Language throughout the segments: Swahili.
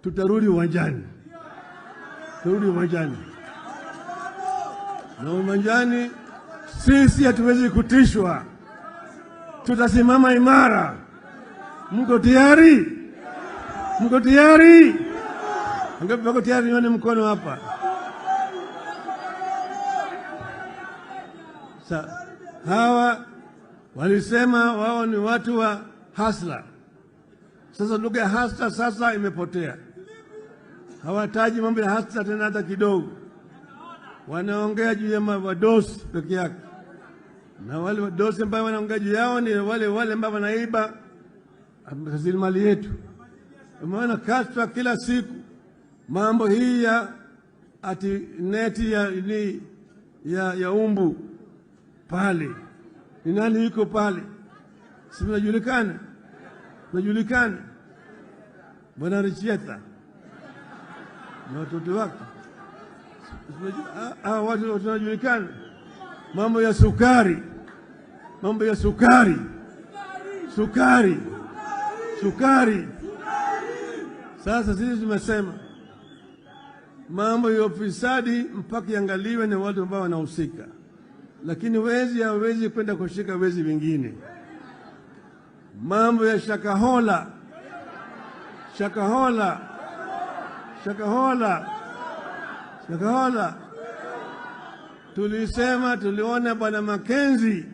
Tutarudi uwanjani, turudi uwanjani na uwanjani, sisi hatuwezi kutishwa, tutasimama imara. Mko tayari? Mko tayari? Wangapi wako tayari? Nione mkono hapa. Hawa walisema wao ni watu wa hustler. Sasa lugha ya hustler sasa imepotea, hawataji mambo ya hustler tena hata kidogo. Wanaongea juu ya wadosi peke yake, na wale wadosi ambao wanaongea juu yao ni wale wale ambao wanaiba rasilimali yetu. Umeona kashfa kila siku, mambo hii ya ati neti ya, ni, ya umbu pale, ni nani yuko pale? Si mnajulikana, mnajulikana, Bwana Richieta na watoto wake, hawa watu wanajulikana. Mambo ya sukari, mambo ya sukari, sukari, sukari. Sasa sisi tumesema mambo ya ufisadi mpaka iangaliwe na watu ambao wanahusika, lakini wezi hawezi kwenda kushika wezi wengine. Mambo ya Shakahola, Shakahola, Shakahola, Shakahola, tulisema, tuliona Bwana Makenzi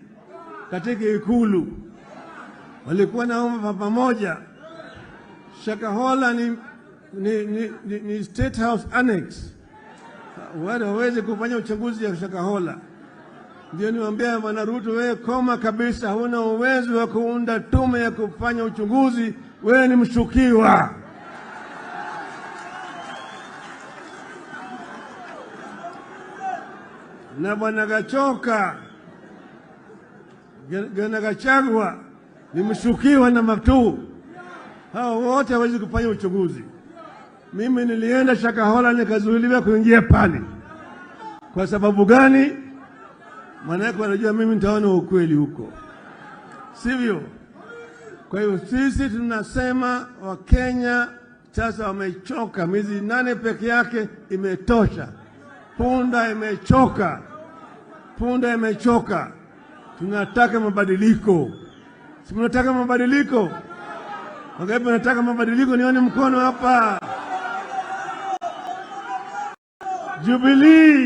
katika Ikulu walikuwa naomba pamoja. Shakahola ni State House Annex, wale hawezi kufanya uchunguzi ya Shakahola. Ndio niwaambia Bwana Ruto, wewe koma kabisa, huna uwezo wa kuunda tume ya kufanya uchunguzi, wewe ni mshukiwa. Na Bwana Gachoka, Bwana Gachagua ni mshukiwa namba 2. Hao wote hawezi kufanya uchunguzi. Mimi nilienda Shakahola nikazuiliwa kuingia pale. Kwa sababu gani? Maanake wanajua mimi nitaona ukweli huko, sivyo? Kwa hiyo sisi tunasema Wakenya sasa wamechoka. Miezi 8 peke yake imetosha. Punda imechoka, punda imechoka. Tunataka mabadiliko. Si mnataka mabadiliko? Wangapi wanataka mabadiliko? Nione mkono hapa. Jubilee.